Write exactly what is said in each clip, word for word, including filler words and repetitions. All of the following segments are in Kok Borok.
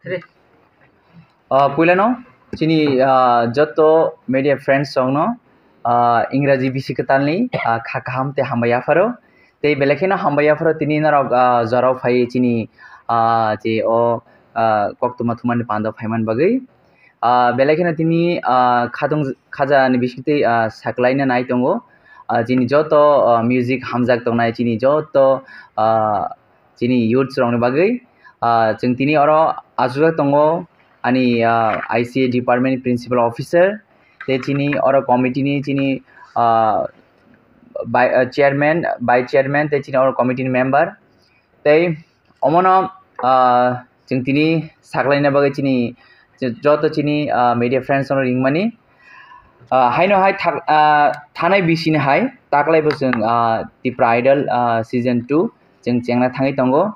Ah, puilano chini, ah, joto media friends rokno, ah, Ingraji bisi kwtalni, ah, kha kaham tei hambai yapharo. Tei belai kheno hambai yapharo tini norok, ah, jorao phai chini, ah, je o, ah, koktwma thumani pando phaiman bagwi. Ah, belai kheno tini, ah, khatung khaja ni bisingtwi, ah, saklaina nai tongo. Ah, chini joto, ah, music hamjak tongnai chini joto, ah, chini youths rokni bagwi. Ah, chwng tini oro achukjak tongo ani, ah, I C A department principal officer, tei chini oro committee ni chini, ah, bai-, ah, chairman, vice chairman, tei chini oro committee ni member. Tei omono, ah, chwng tini saklaina bagwi chini joto chini, ah, media friends rokno ringmani. Ah, haino hai thak-, ah, thanai bisini hai taklai bo chwng, ah, Tipra Idol, ah, season two chwng chengna thangwi tongo.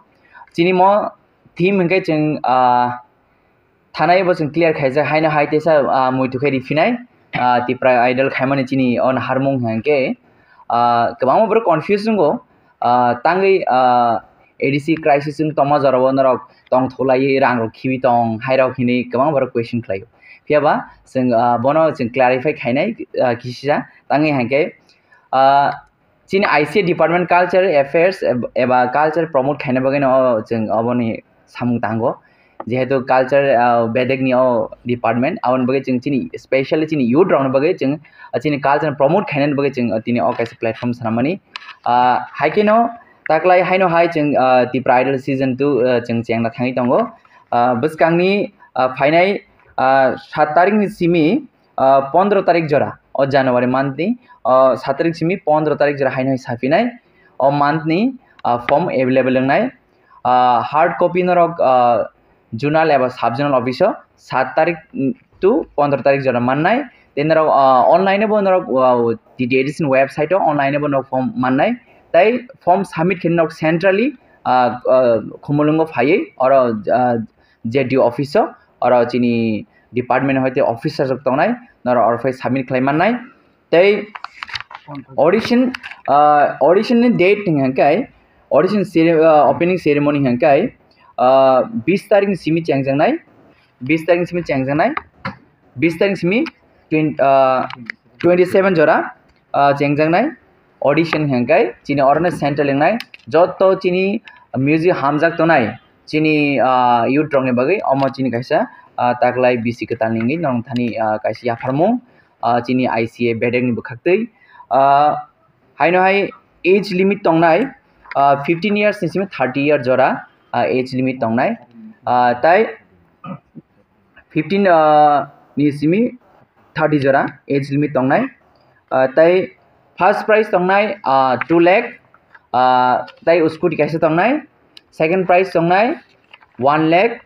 Chini mo theme hwnkhe chwng, ah, thanai bo chwng clear khaijak, haino hai teisa, ah, muitu khe riphinai, ah, Tipra Idol khaimani chini o naharmung hwnkhe, ah, kwbangma borok confuse wngo, ah, tangwi, ah, A D C crisis wng tongma jorao norok tongthulaiwi rangrok khibi tong hairok hinwi kwbangma borok question khlaio. Phiyaba chwng, ah, bono chwng clarify khainai, ah, kisisa tangwi hwnkhe, ah, chini I C A department culture affairs eb-, eba culture promote khaina bagwi no chwng oboni samung tango, jehetu culture, ah, bedek ni o department, aboni bagwi chwng chini specially chini youth rokni bagwi chwng, ah, chini culture promote khainani bagwi chwng, ah, tini o kaisa platform swnamani. Ah, hai kheno taklai haino hai chwng, ah, Tipra Idol season two, ah, chwng chengna thangwi tongo. Ah, bwskangni, ah, phainai, ah, sat tarikni simi, ah, pondro tarik jora, o January month ni, ah, sat tarik simi pondro tarik jora haino hai saphinai, o month ni, ah, form available wngnai. Ah, hard copy norok, ah, zonal eba sub zonal office o sat tarik to pondro tarik jora mannai. Tei norok, ah, online bo norok, ah, T T A D C ni website o online bo norok form mannai. Tei form submit khe norok centrally, ah, ah, Khumulwngo phaiwi oro, ah, Z D O office o, oro chini department hoite officer rok tongnai, norok oro phai submit khlai mannai. Tei audition, ah, audition ni date hwnkhe audition cere-, ah, opening ceremony hwnkhe, ah, bis tarik ni simi chengjaknai, bis tarik ni simi chengjaknai, bis tarik ni simi twen-, ah, twenty seven jora, ah, chengjaknai audition hwnkhe chini orono central wngnai joto chini music hamjak tongnai chini, ah, youth rokni bagwi omo chini kaisa, ah, taklai bisi kwtal ni wngwi norok thani, ah, kaisa yapharmung, ah, chini I C A bedek ni bwkhaktwi, ah, haino hai age limit tongnai, ah, fifteen years ni simi thirty year jora, ah, age limit tongnai, ah, tai fifteen, ah, ni simi thirty jora age limit tongnai, ah, tai first prize tongnai, ah, two lakh, ah, tai scooty kaisa tongnai, second prize tongnai one lakh,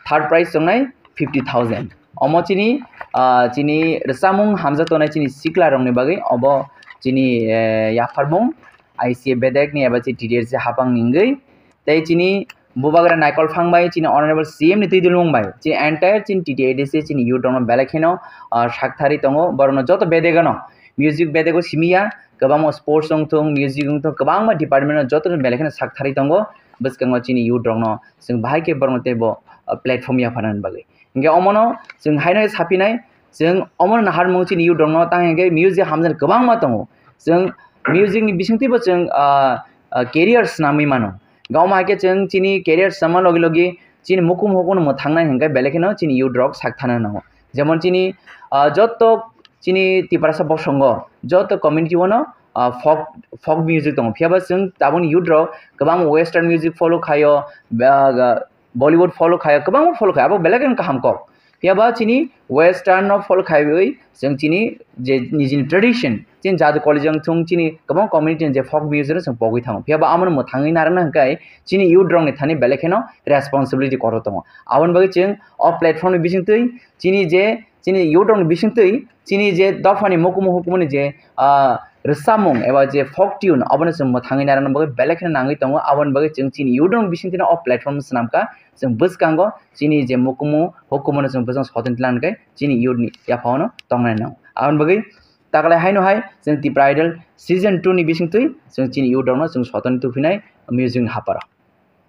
third prize tongnai fifty thousand. Omo chini, ah, chini rwchapmung hamjak tongnai chini sikla rokni bagwi obo chini, eh, yapharmung I C A bedek ni eba chini T D R C hapang ni wngwi. Tei chini bubagra Naikol Phang bai chini honorable C M ni twi dulmung bai chini entire chini T T A D C chini youth rokno belai kheno, ah, sakthari tongo, borokno joto bedegano music bedego simiya, kwbangma sports wngthung, music wngthung, kwbangma department o joto belai kheno sakthari tongo. Bwskango chini youth rokno chwng bahai khe borokno teibo, ah, platform yapharnani bagwi. Hinkhe omono chwng haino saphinai, chwng omono naharmung chini youth rokno, tang hinkhe music hamjani kwbangma tongo. Chwng music ni bisingtwibo chwng, ah, ah, career swnamwi mano. Gawma hai khe chwng chini career swnamma logi logi chini mukum hukuno mwthangnai hinkhe belai kheno chini youth rok sakthana nango. Jemon chini, ah, joto chini Tiprasa bosongo joto community o no, ah, folk, folk music tongo. Phiya ba chwng tabukni youth rok kwbang western music follow khaio, ba, ga, Bollywood follow khaio, kwbangma follow khaio, abo belai kheno kaham kok. Phiya ba chini western no follow khaiwi chwng chini je nijini tradition, chini jadu college wng thung chini kwbang community ni je folk music no chwng pogwi thango. Phiya ba amo no mwthangwi narwkna hwnkhe chini youth rok ni thani belai kheno responsibility kotor tongo. Aboni bagwi chwng o platform ni bisingtwi chini je chini youth rokni bisingtwi chini je dophani mukumu hukumuni je, ah, rwchapmung eba je folk tune abono chwng mwthangwi nairokna bagwi belai kheno nangwi tongo. Aboni bagwi chwng chini youth rokni bisingtwino o platform swnamkha, chwng bwskango chini je mukumu hukumuno chwng bwskango soton tlang khe chini youth ni yaphangno tongnai nango. Aboni bagwi taklai haino hai chwng Tipra Idol season two ni bisingtwi chwng chini youth rokno chwng soton tubuphinai music ni haparo.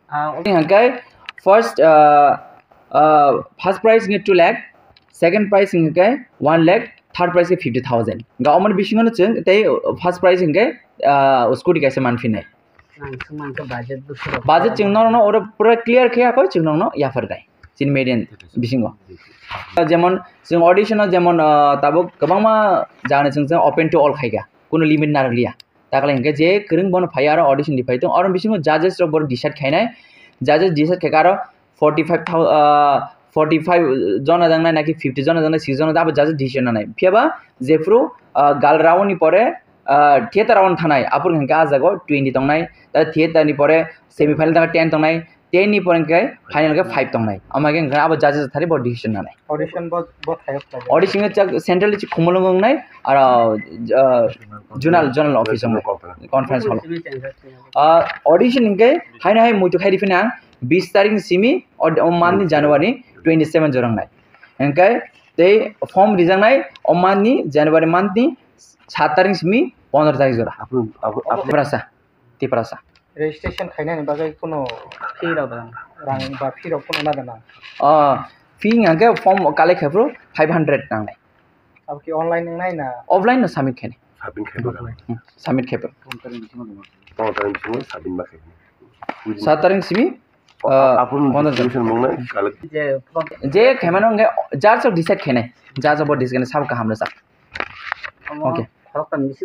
Ah, okay. Hingkhe first, ah, ah, first prize hingke two lakh, second prize hingke one lakh, third prize ke fifty thousand. Ga omoni bisingo no chwng tei first prize hingke, ah, scooty kaisa manphinai. Ang swngmang khe budget bwswk rok Budget chwng nono oro pura clear khe yakoi chwng nono yapharnai. Chini median bisingo. Jemon chwng audition o jemon, ah, tabuk kwbangma jagani chwng chwng open to all khaika. Kuno limit narwkliya. Takle hingke je kwrwng bono phai aro audition di phai tong. Oro bisingo judges rok bono decide khainai. Judges decide khaika aro forty five thousand, ah, forty five jona jangnai naki fifty jona jangnai, six jona abo judges decision nanai. Phiyaba jephru, ah, gal round ni pore, ah, theater round thanai. Aphuru hingke ah jago twenty tongnai. Ah, theater ni pore semi final tangka ten tongnai. Ten ni pore hingke final ke five tongnai. Ama hingke abo judges thari bo decision nanai. Audition bo, bo thayok thayok. Audition ke chak central chi khumulung wngnai, aro, ah, zonal, zonal office wngnai, conference hall. Ah, audition hingke haino hai muitu khai rifina bis tarik simi, o, o month ni January twenty seven jorangnai. Hingke tei form rijaknai o month ni January month ni sat tarik simi pondro tarik jora. Aphuru, aphuru, aphuru. Tiprasa, Tiprasa. Registration khainani bagwi kuno fee rok rang ba fee rok kuno nada na? Ah, fee hingke form collect khaphuru five hundred nangnai. Abo ki online wngnai na? Offline no submit khainai. Submit khainai. Hmm, submit khaphuru. Pondro tarik simi submit ma khainai. Sat tarik simi, ah, aphuru pondro tarik. Registration mung nai collect. Je khaimano hingke judge rok decide khainai. Judge rok bo decide khainai sabo kaham rwchap. Okay. Khoroktham bisi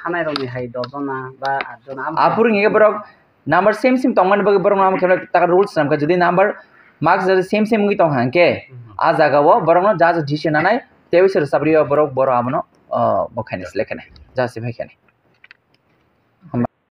thanai rokni hai dos jona ba at jona. Aphuru hingke borok number same same tongmani bagwi borok no khe taka rules namkha, jodi number marks jodi same same wngwi tong hangke, ah jaga o borok no judge decision nanai tei wisa rwchapri o borok borok abono, ah, bo khainai select khainai, judge se phai khainai.